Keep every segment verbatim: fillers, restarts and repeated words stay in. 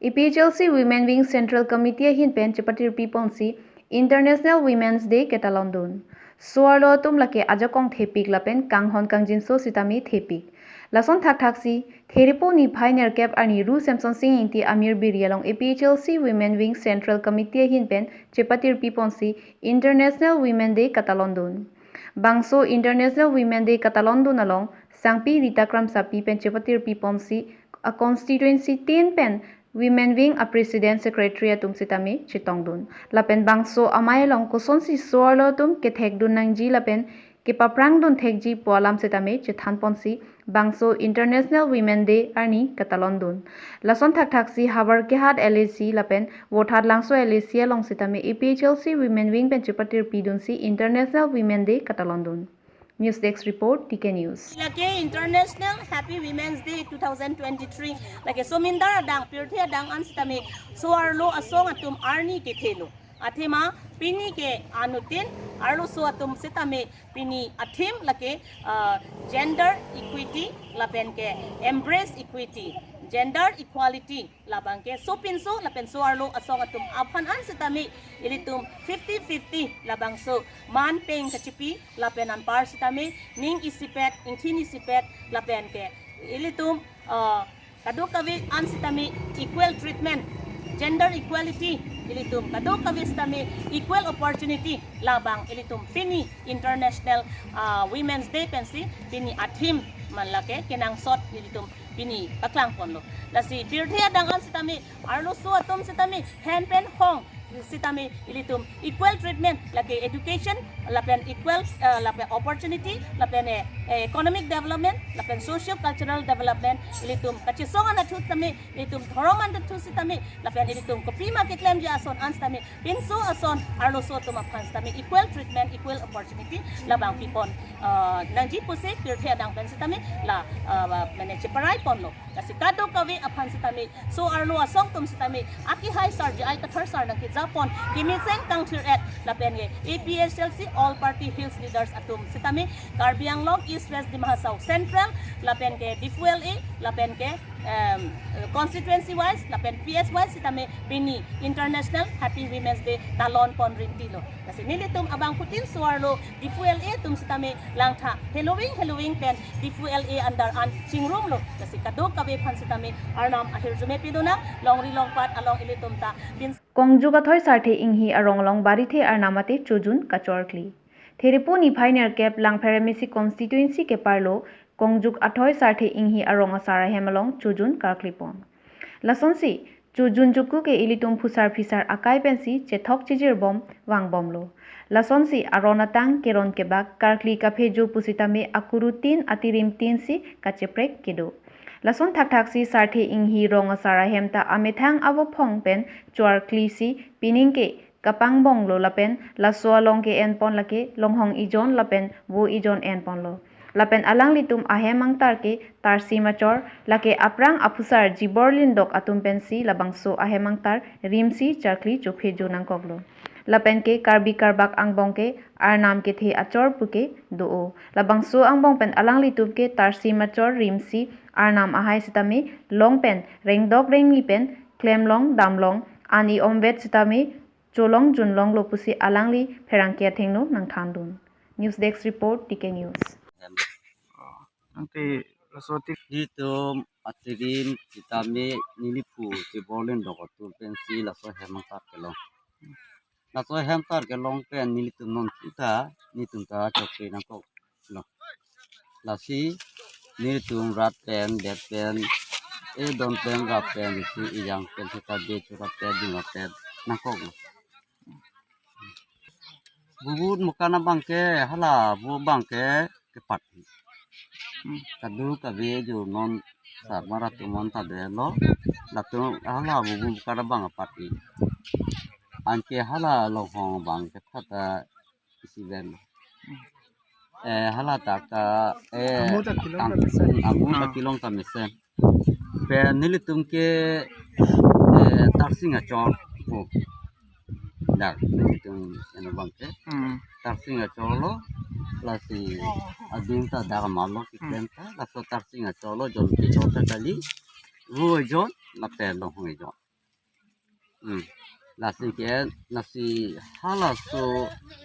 A P H L C Women Wing Central Committee ahin pen chepatirpi ponsi International Women's Day ketalondun. So-arlo atum lake ajakong thepik lapen kanghon kangjinso sitame thepik. Lason thakthaksi Therepo niphai nerkep arni Ru Semson Sing Ingti Amir Biri along A P H L C Women Wing Central Committee ahin pen chepatirpi ponsi International Women Day katalondun. Bangso International Women Day katalondun along Sangpi Rita Kramsapi pen chepatirpi ponsi a constituency tin pen Women Wing a President Secretary atum sitame chetongdun. Lapen bangso amei along kosonsi so-arlo atum kethekdun nangji lapen kepaprangdun thekji pu alam sitame chethan ponsi bangso International Women Day arni katalondun. Lason thakthaksi Howraghat L A C lapen Vothatlangso L A C along sitame A P H L C Women Wing pen chepatirpidunsi International Women Day katalondun. News Desk Report, T K News. Lake International Happy Women's Day two thousand twenty-three. Lake somindar adang, pirthe adang an sitame so-arlo asong atum arni kethelo. Athema pini ke anuttin arloso atum sitame pini a-theme lake, uh, gender equity lapen ke embrace equity, gender equality labang ke sopinso lapen so-arlo asong atum aphan an sitame ilitum fifty fifty labangso manpeng kachipi lapen anpar sitame ning isipet, ingthin isipet lapen ke ilitum, uh, kadokave an sitame equal treatment, gender equality, ilitum kadokave sitame equal opportunity labang ilitum pini International, uh, Women's Day pensi pini a-theme man lake kenangsot ilitum pini paklang ponlo. Lasi pirthe adang an sitame arloso atum sitame hem pen hong sitame ilitum equal treatment lake education lapen equal, uh, lapen opportunity lapen, eh, eh, economic development lapen socio cultural development ilitum kachesong anatthu sitame ilitum dhorom anatthu sitame lapen ilitum kopima keklemji ason an sitame pinso ason arloso atum aphan sitame equal treatment, equal opportunity labang pipon, uh, nangji pusi pirthe adang pen sitame la, uh, mane cheparai ponlo. Lasi kadokave aphan sitame so-arlo asong atum sitame akehai sar J I Kathar sar nangkejapon kemesen kangthir-et lapen ke A P H L C All Party Hills Leaders atum sitame Karbi Anglong East West Dima Hasao Central lapen ke Diphu L A lapen ke, em, constituency wise lapen P S wise sitame pini International Happy Women's Day talon pon rintilo. Lasi nelitum abangphutin so-arlo Diphu L A atum sitame langtha heloving heloving pen Diphu L A under an chingrumlo. Lasi kadokave aphan sitame Arnam ahirjume pidunang, longri longpat along ilitum ta bin Kongjuk athoi Sarthe Inghi arong along Barithe Arnam ate chojun kachorkli. Therepo niphai nerkep Langpher M A C constituency keparlo Kongjuk athoi Sarthe Inghi arong asar ahem along chojun karklipon. Lasonsi chojun juku ke ilitum phusar phisar akai pensi chethok chijirbom vangbomlo. Lasonsi aron atang keron kebak karkli kaphejo pusitame akuru tin atirim tinsi kacheprek kedo. Lason thakthaksi Sarthe Inghi rong asar ahem ta amethang avophong pen chorklisi pining ke kapangbonglo lapen laso along ke-enpon lake longhong ejon lapen vo ejon enponlo. Lapen alanglitum ahem angtar ke tarsim achor lake aphrang aphusar jibor lindok atum pensi labangso ahem angtar rimsi charkli chophejo nangkoklo. Lapen ke Karbi Karbak angbong ke Arnam kethe achor puke do-o. Labangso angbong pen alanglitum ke tarsim achor rimsi Arnam ahai sitame long pen rengdok rengni pen klemlong damlong an i omvet sitame cholong junlonglo pusi alangli pherangke athengno nangthandun. News Desk Report, T K News. Nangte laso tik. Nelitum atirim sitame neliphu chibor lindok atum pensi laso ahem angtar kelong. Laso ahem angtar kelong pen nelitum non kita nelitum ta chokche nangkoklo. Lasi nelitum rat pen, det pen, edon pen, rap pen, si ejang pen, seta be chura pen, ding pen nangkoklo. Bubut mukan abang ke hala bu abang ke kepat. Hmm. Kadokave jo non sar mara tumon ta delo. Latum hala bubut mukan abang apat. Anke hala longhong abang ke thata isi ven. Eh, hala ta ka, eh, Amu ta kelong tang-, ta mesen. Amu ta Ah. kelong ta mesen. Pen nelitum ke, eh, tarsing achor. Oh. Dak nelitum eno abang ke. Hmm. Tarsing achorlo, lasi adim ta dak malo Hmm. kiklem ta, laso tarsing achorlo, jon kejor ta kali, vo ejon, lapen longhong ejon. Hmm. Lasi ke, lasi halaso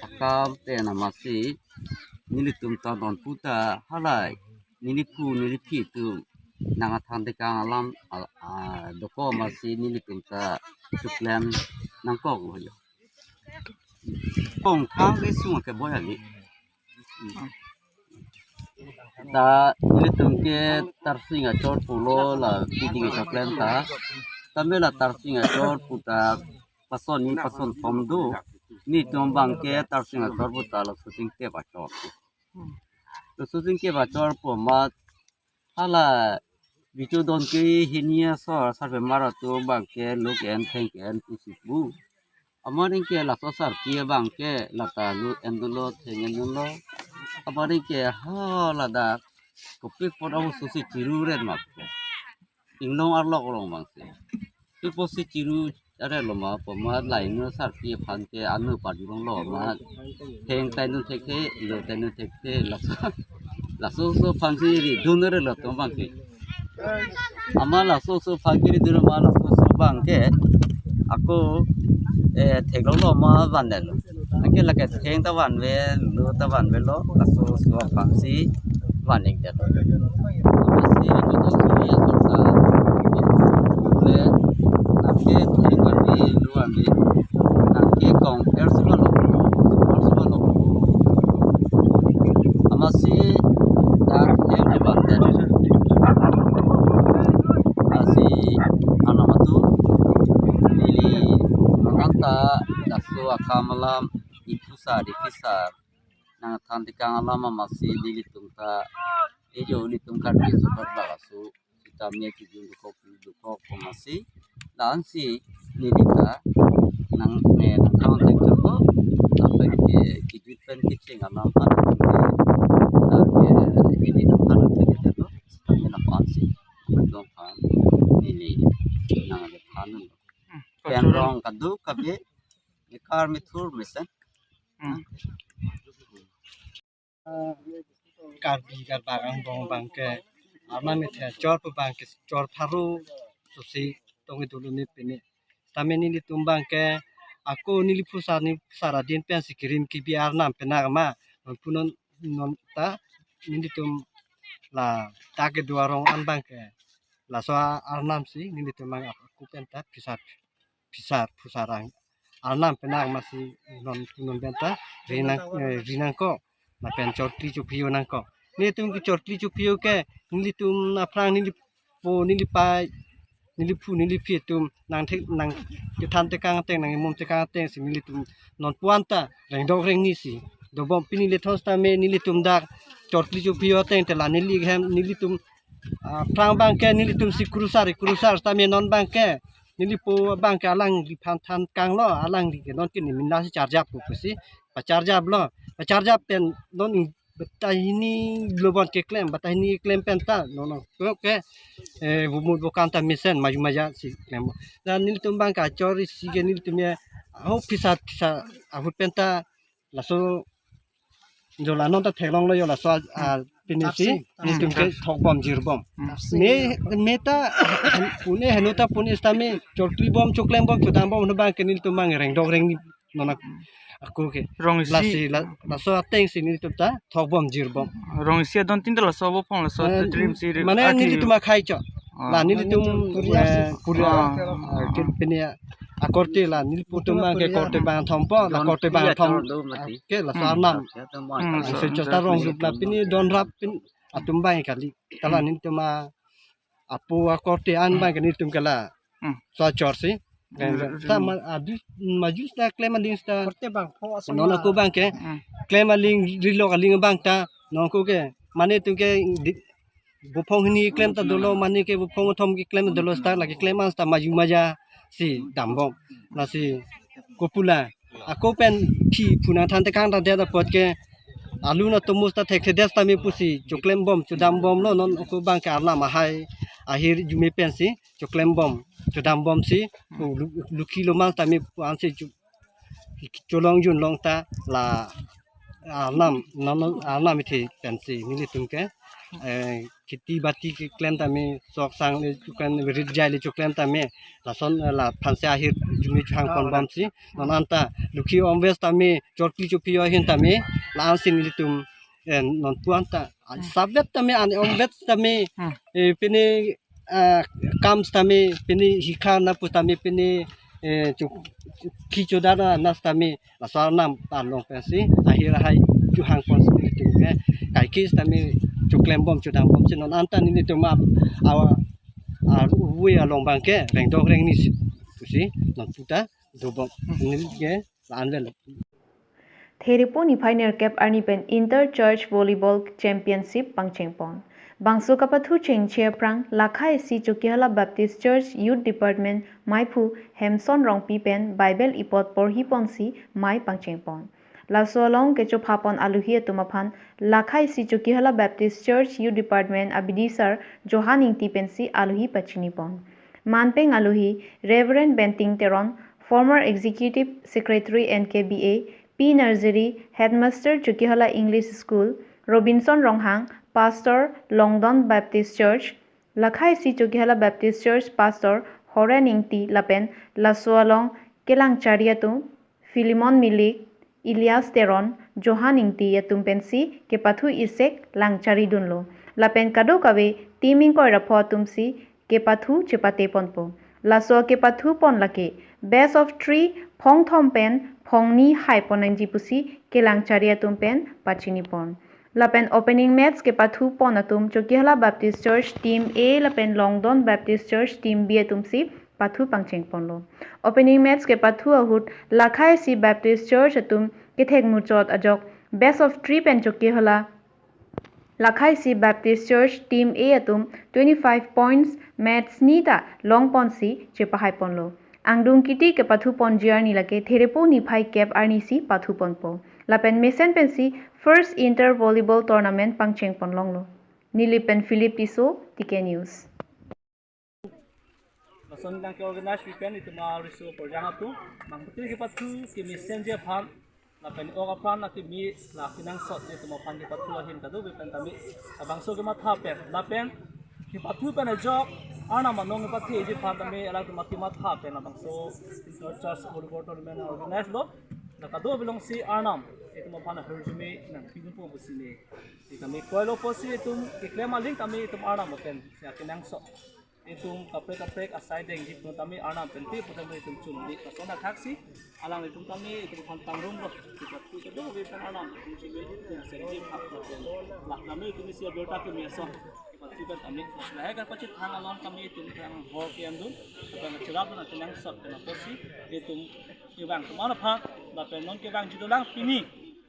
akam pen amatsi nelitum ta non puta halai neliphu neliphi atum nangkethan tekang alam a, a, dokok amatsi nelitum ta choklem nangkoklo jo. Kongthang ke sung ke boya li. Ta nelitum ke Tarsing Achor pulo la piding choklem ta. Tame la Tarsing Achor puta pason ni pason thom do. Nelitum abang ke Tarsing Achor puta laso chingkep achor. Laso chingkep achor pu amat hala Bitu Dongki hini asor sarpimar atum abang ke lo ke-en theng ke-en pusi pu. Amat anke laso sarpi abang ke lata lo en dolo, theng en dolo. Amat anke ha ladak kopik pot ahuso si chiru ren ma pu. Inglong arlok along abang si. Pi apotsi chiru arelo ma pu amat laino sarpi aphan ke anu padi longlo ma. Theng tainun thekthe, lo tainun thekthe, laso, laso oso aphansi ridun arelo atum abang ke. Amat laso oso aphan ke ridun ma laso oso abang ke ako, eh, theklonglo ma van delo. Anke lake theng ta vanve, lo ta vanvelo, laso oso aphansi van-ik det. Amatsi ridun oso ya sorsa. Le, nangke theng vanve, lo vanve. Nangke kong er si vanlo, er si vanlo. Amatsi dak hem je van det. Lasi anam atum neli nonta laso akam alam iphusar iphisar nangthan tekang alam amatsi nelitum ta ejo nelitum khat ke sukat bak aso sitame kijun dokok dokok amatsi la-ansi neli ta nang ne nangthan tekang ko lapen ke kijut pen kecheng alam aphan ke neli nangthan tekang ko sitame la-ansi adung aphan neli nangthan. Pen rong kaduk kabe, ne kar methur mesen. Hmm. Karbi karbak angbong abang ke, arnam ethe chor pu abang ke chor pharo, susi tong iduluni pini. Tame nelitum abang ke, ako neli phusar, neli phusar adin pensi kirim kibi arnam penang ma, non punon non ta nelitum la ta kedo arong an abang ke. Laso arnam si nelitum abang ako pen ta phisar phisar phusar ang arnam penang amatsi non non pen ta rinang, eh, rinangkok lapen chorkli chophiyo nangkok. Nelitum ke chorkli chophiyo ke nelitum aphrang nelipo nelipai neliphu neliphi atum nangthek nangkethan tekang ateng nangmum tekang ateng si nelitum non puan ta rengdok rengni si dobom pini lethon sitame nelitum dak chorkli chophiyo ateng te la neli hem nelitum aphrang abang ke nelitum si krusar krusar sitame non abang ke nelipo abang ke alangliphan than kanglo alangli ke non ke nemin lasi charjap pu pusi pacharjaplo pacharjap pen non batai hini lobon keklem batai hini keklem pen ta non non ke eh bumut bukan ta mesen maju maja si klem. Dan nelitum abang ke achor isi ke nelitum ya ho phisar phisar ahut pen ta laso jo la non ta theklonglo jo laso a, a, pini si Tarsing. Nelitum ke thokbom jirbom. Hmm. Me me ta pune heno ta pune sitame chorkli bom choklem bom chodam bom no abang ke nelitum abang rengdok rengni non ako ke. Rong isi. Lasi la, laso ateng si nelitum ta thokbom jirbom. Rong isi adon tin ta laso bophong laso Eh, trim si ri-, mane ati. Nelitum akhai cho. Ah. La nelitum Nelitum puri eh, ase. Puri Ah. eh, ke pini akorte la nelitum abang ke korte abang thompo la korte abang thom. Ke la Hmm. Sarnam. Hmm, Ang so- se chota rong jup la pini don rap pin atum abang kali. Kala Hmm. nelitum a apo akorte an abang ke nelitum kala. Hmm. So chor si. Hmm. Sama abis majus ta klem aling ta. Korte abang pho asama. Non ako abang ke. Hmm. Klem aling rilok aling abang ta. Non ako ke. Mane tum ke di- bophong hini klem ta dolo mane ke bophong thom keklem dolo sita lake klem an sita maju maja si dambom. Lasi kopula ako pen phi phuna than tekang ta det apot ke alu na tomus ta thekthedet sitame pusi choklem bom chodam bomlo non ako abang ke arnam ahai ahir jume pensi choklem bom chodam bom si pu lu- lukhi lomang sitame pu ansi chu- cholong junlong ta la arnam non arnam ithi pensi nelitum ke eh, kheti bati keklem tame, sok sang le choklem, rit jai le choklem tame, lason, eh, laphansi ahirjume chohangpon bomsi, non anta, dukhi omves tame, chorpi chopi ahin tame, la-ansi nelitum, eh, nonpu anta, ah, sabet tame, an omves tame, ah, eh, pini, ah, kam tame, pini hikha napu tame, pini, eh, chu-, chu-, khi chodada nas tame, laso arnam along pensi, ahir ahai chohangponsi nelitum ke, kaike tame choklem bom chodang bomsi non anta nelitum ap, awa, arui along abangke, rengdok rengni si, pusi, nonputa, dobom, neli ke, la-an vel. Therepo niphai nerkep arni pen Inter Church Volleyball Championship pangchengpon. Bangso kapathu chengche aphrang, Lakha A C Chokihola Baptist Church Youth Department maiphu Hemson Rongpi pen Bible ipot porhiponsi mei pangchengpon. Laso along kechophapon aluhi atum aphan Lakha A C Chokihola Baptist Church Youth Department abidisar Johan Ingti pensi aluhi pachinipon. Manpeng aluhi Reverend Benting Teron, former Executive Secretary N K B A, P Nursery, Headmaster Chokihola English School, Robinson Ronghang, Pastor Longdon Baptist Church, Lakha A C Chokihola Baptist Church Pastor Horen Ingti lapen laso along kelangchari atum Philemon Milik, Elias Teron, Johan Ingti atum pensi kepathu isek langcharidunlo. Lapen kadokave team ingkoi ra pho atumsi kepathu chepateponpo. Laso kepathupon lake best of three phongthom pen phongni haipon nangji pusi kelangchari atum pen pachinipon. Lapen opening match kepathupon atum Chokihola Baptist Church Team A lapen Longdon Baptist Church Team B atumsi pathu pangchengponlo. Opening match kepathu ahut Lakha A C Baptist Church atum kethek muchot ajok best of three pen Chokihola Lakha A C Baptist Church Team A atum twenty-five points match ni ta longponsi chepahaiponlo. Angdung kiti kepathuponji arni lake Therepo niphai kep arnisi pathuponpo. Lapen mesen pensi first Inter Volleyball Tournament pangchengponlonglo. Nilip pen Philip Tisso, T K News. Lason nang ke-organize pen itum ariso porjang atum, nangphutin kepathu kemesenji aphan, lapen ok apran akimi la kenangsotji atum aphan kepathu ahin kadokave pen tame, labangso kematha pen, lapen kepathu pen ajok, arnam anong kepatheji aphan tame, alangtum akematha pen labangso Inter Church Volleyball Tournament organize lo, la kadokave alongsi arnam itum aphan ahirjume nangpinpo pusi ne. Tame koilo pusi itum keklem aling tame itum arnam pen si akenangsot. Itum kaprek kaprek asai dengji pu tame arnam pen pi pu tame itum chunli. Lason athaksi alanglitum tame itum aphan pangrumlo. Kepathu kadokave pen arnam itum chunli itum seri phak pen. Lak tame itum isi abirta kemeso. Kepathu pen tame. Lahai kapachethang along tame itum thang hor ke-endun. Lapen cherap na kenangsot pen apotsi itum kevang atum aphan. Lapen non kevangji dolang pini.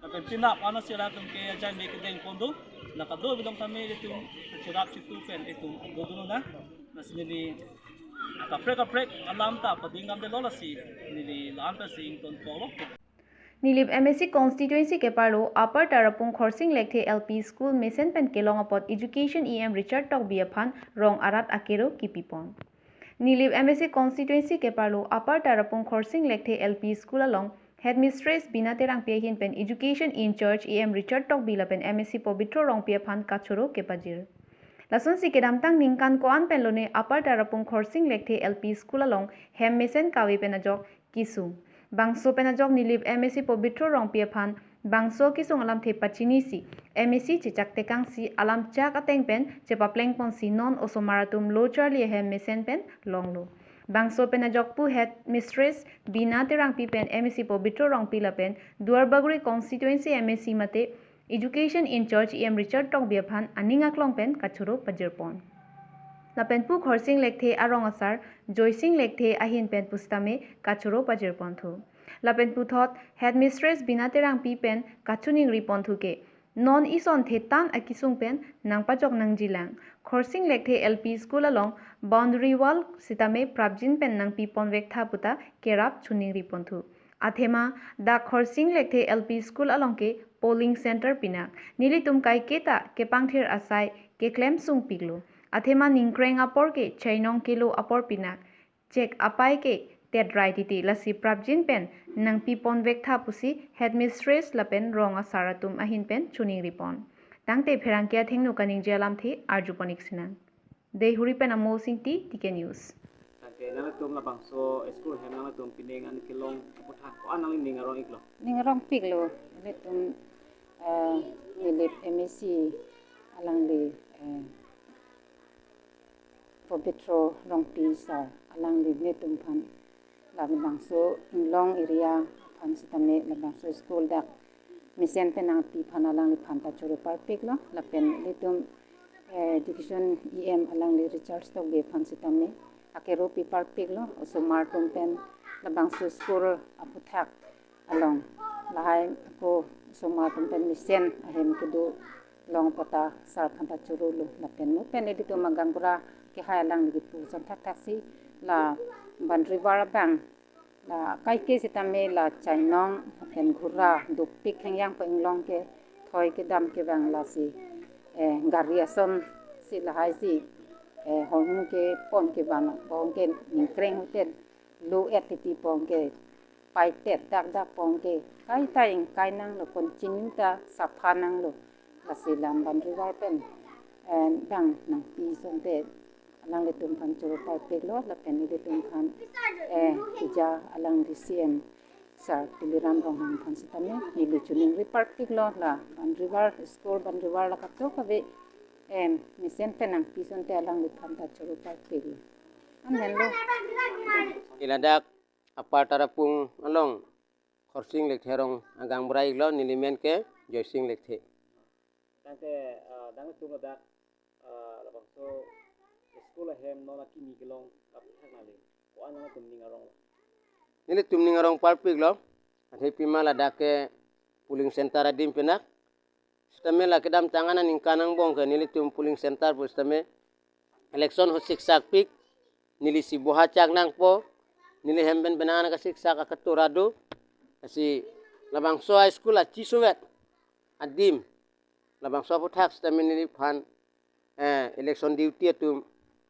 Lapen penap ansi alangtum ke ajai me kedengpon do. La kadokave along tame itum cherap chitu pen itum dodun nang. Lasi neli kaprek kaprek alam ta pading damdelo lasi neli la-an pensi ingtonpolo. Nilip M A C constituency keparlo Upper Tarapung Khorsing Lekthe L P School mesen pen kelong apot Education E M Richard Tokbi aphan rong arat akero kipipon. Nilip M A C constituency keparlo Upper Tarapung Khorsing Lekthe L P School along Headmistress Bina Terangpi ahin pen Education in-charge E M Richard Tokbi lapen M A C Pobitro Rongpi aphan kachoro kepajir. Lasonsi kedamtang ningkan ko-an pen lone Upper Tarapung Khorsing Lekthe L P School along hem mesen kave pen ajok kesung. Bangso pen ajok Nilip M A C Pobitro Rongpi aphan bangso kesung alamthe pachinisi M A C chechak tekangsi alam chak ateng pen chepaplengponsi non osomar atum lo charli ahem mesen pen longlo. Bangso pen ajok pu Headmistress Bina Terangpi pen M A C Pobitro Rongpi lapen Duarbagori constituency M A C mate Education in-charge E M Richard Tokbi aphan aning aklong pen kachoro pajirpon. Lapen pu Khorsing Lekthe arong asar Joysing Lekthe ahin pen pusitame kachoro pajirponthu. Lapen puthot Headmistress Bina Terangpi pen kachiningriponthu ke, non ison thetan akesung pen nangpajok nangjilang. Khorsing Lekthe L P School along boundary wall sitame prapjin pen nangpipon vektha puta kerap chiningriponthu. Athema dak Khorsing Lekthe L P School along ke polling center pinak. Nelitum kaiketa kepangthir asai keklem sungpiklo. Athema ningkreng apor ke chainong kelo apor pinak. Chek apai ke tetrai titi lasi prapjin pen nangpipon vektha pusi Headmistress lapen rong asar atum ahin pen chiningripon. Tangte pherangke athengno kaningje alamthe arjuponik sinang. Deihori pen Amol Singti, T K News. Tangte nanglitum labangso school hem nanglitum pining an kelong aphuthak ko-an nangli ning arong-iklo? Ning arongpiklo, ilitum, eh, Nilip M A C alangli, eh, Pobitro Rongpi sir alangli nelitum aphan labangso Inglong area aphan sitame labangso school dak mesen pen nangpi aphan alangliphan ta choro parpiklo, lapen ilitum, eh, education E M alangli Richard Tokbi aphan sitame akero pi parpiklo, osomar atum pen labangso school aphuthak along lahai ako osomar atum pen mesen ahem kedo long pata sir aphan ta chorolo, lapen mo pen ilitum agaonbura kehai alangli kipu chon thakthak si la boundary wall abang la kaike sitame la chainong lapen ghura dukpik hengyang pa Inglong kethoi kedam kevang lasi, eh, gari ason si lahai si, eh, hormu kepon kevan pon ke ningkreng hotel lo et titi pon ke paitet dak dak pon ke kaita ingkai nanglo, continue ta sapha nanglo, lasi la boundary wall pen, eh, bang nangpi asonte alanglitum aphan choro parpiklo, lapen ilitum aphan, eh, keja alangli C M sir Tuliram Ronghang aphan sitame neli choningri parpiklo, la boundary wall, school boundary wall la kadokave, em, mesen pen nangpi asonte alangliphan ta choro parpiklo. Amen lo. Iladak Upper Tarapung along Khorsing Lekthe arong agaonbura-iklo, neli men ke Joysing Lekthe. Tangte, ah, nangtum ladak, ah, labangso school ahem non akimi kelong aphuthak nangli ko-an nangtum ning aronglo? Nelitum ning arong parpiklo, athe pima ladak ke polling center adim pen dak. Sitame la kedamtang aningkan angbong ke nelitum polling center pu sitame election ho siksakpik, neli si boha chak nangpo, neli hem pen penang an kasiksak akatura do. Lasi labangso a-school achisovet adim, labangso aphuthak sitame neliphan, eh, election duty atum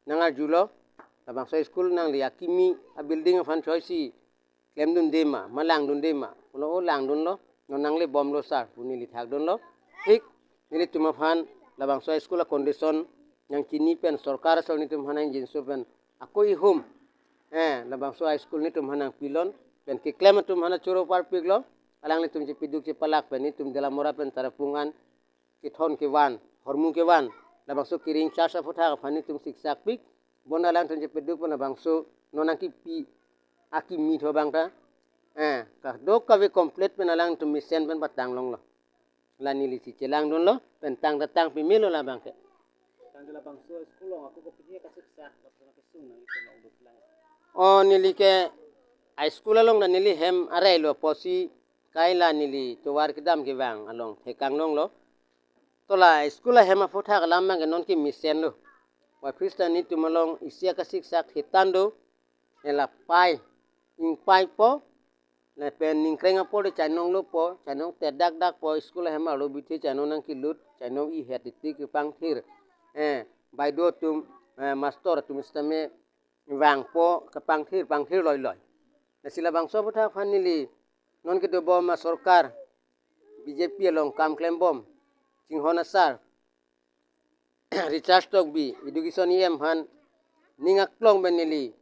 nangarjulo, labangso school nangli akimi a-building aphan choisi klemdunde ma, ma langdunde ma, pulo o langdunlo, non nanglebomlo sir pu neli thakdunlo. Thik nelitum aphan labangso a-school a-condition nangchini pen sorkar asol nelitum aphan nangjinso pen ako ihum, eh, labangso a-school nelitum aphan nangpilon, pen keklem atum aphan choro parpiklo, alanglitum chepiduk chepalak pen nelitum Delamora pen Tarapung an kethon kevan, hormu kevan, labangso kering charge aphuthak aphan nelitum siksakpik, bon alangtum chepiduk pen labangso non nangkipi akimi tho abang ta, eh, kadokave complete pen alangtum mesen pen patanglonglo. La neli si chelangdunlo, pen tang ta tang pimelo labang ke. Tangte labangso school along ako kopine kasiksak, lapuson kesung nangli kelong duklang? O neli ke a-school along ta neli hem arei lo apotsi kaila neli tovar kedam kevang along thekanglonglo. To la school ahem aphuthak alam abang ke non ke mesenlo. Wa phista nelitum along isi akasiksak hitan do. Ela pai, ingpaipo, lapen ningkreng apor de chainong lopo, chainong tedak dakpo, school ahem arlo bithe chainong nangkilut, chainong ihet titi kepangthir. Eh, baido atum, eh, master atum sitame vangpo kepangthir, pangthir loiloi. Lasi labangso aphuthak aphan neli non kedobom asorkar B J P along kam klembom chinghon asar Richard Tokbi, Education E M aphan ning aklong pen neli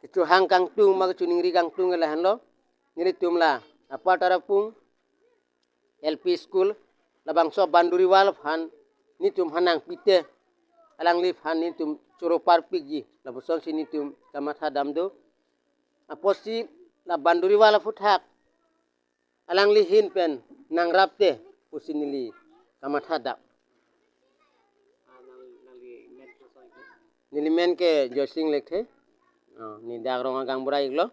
kechohang kangtung ma kechoningri kangtung ke lahenlo, nelitum la Upper Tarapung L P School labangso boundary wall aphan nelitum aphan nangpite alangliphan nelitum choro parpikji, lapusonsi nelitum kamatha damdo. Apotsi la boundary wall aphuthak alangli ahin pen nangrapte pusi neli kamatha dam. Neli men ke Joysing Lekthe. Oh, neli dak rong agaonbura-iklo.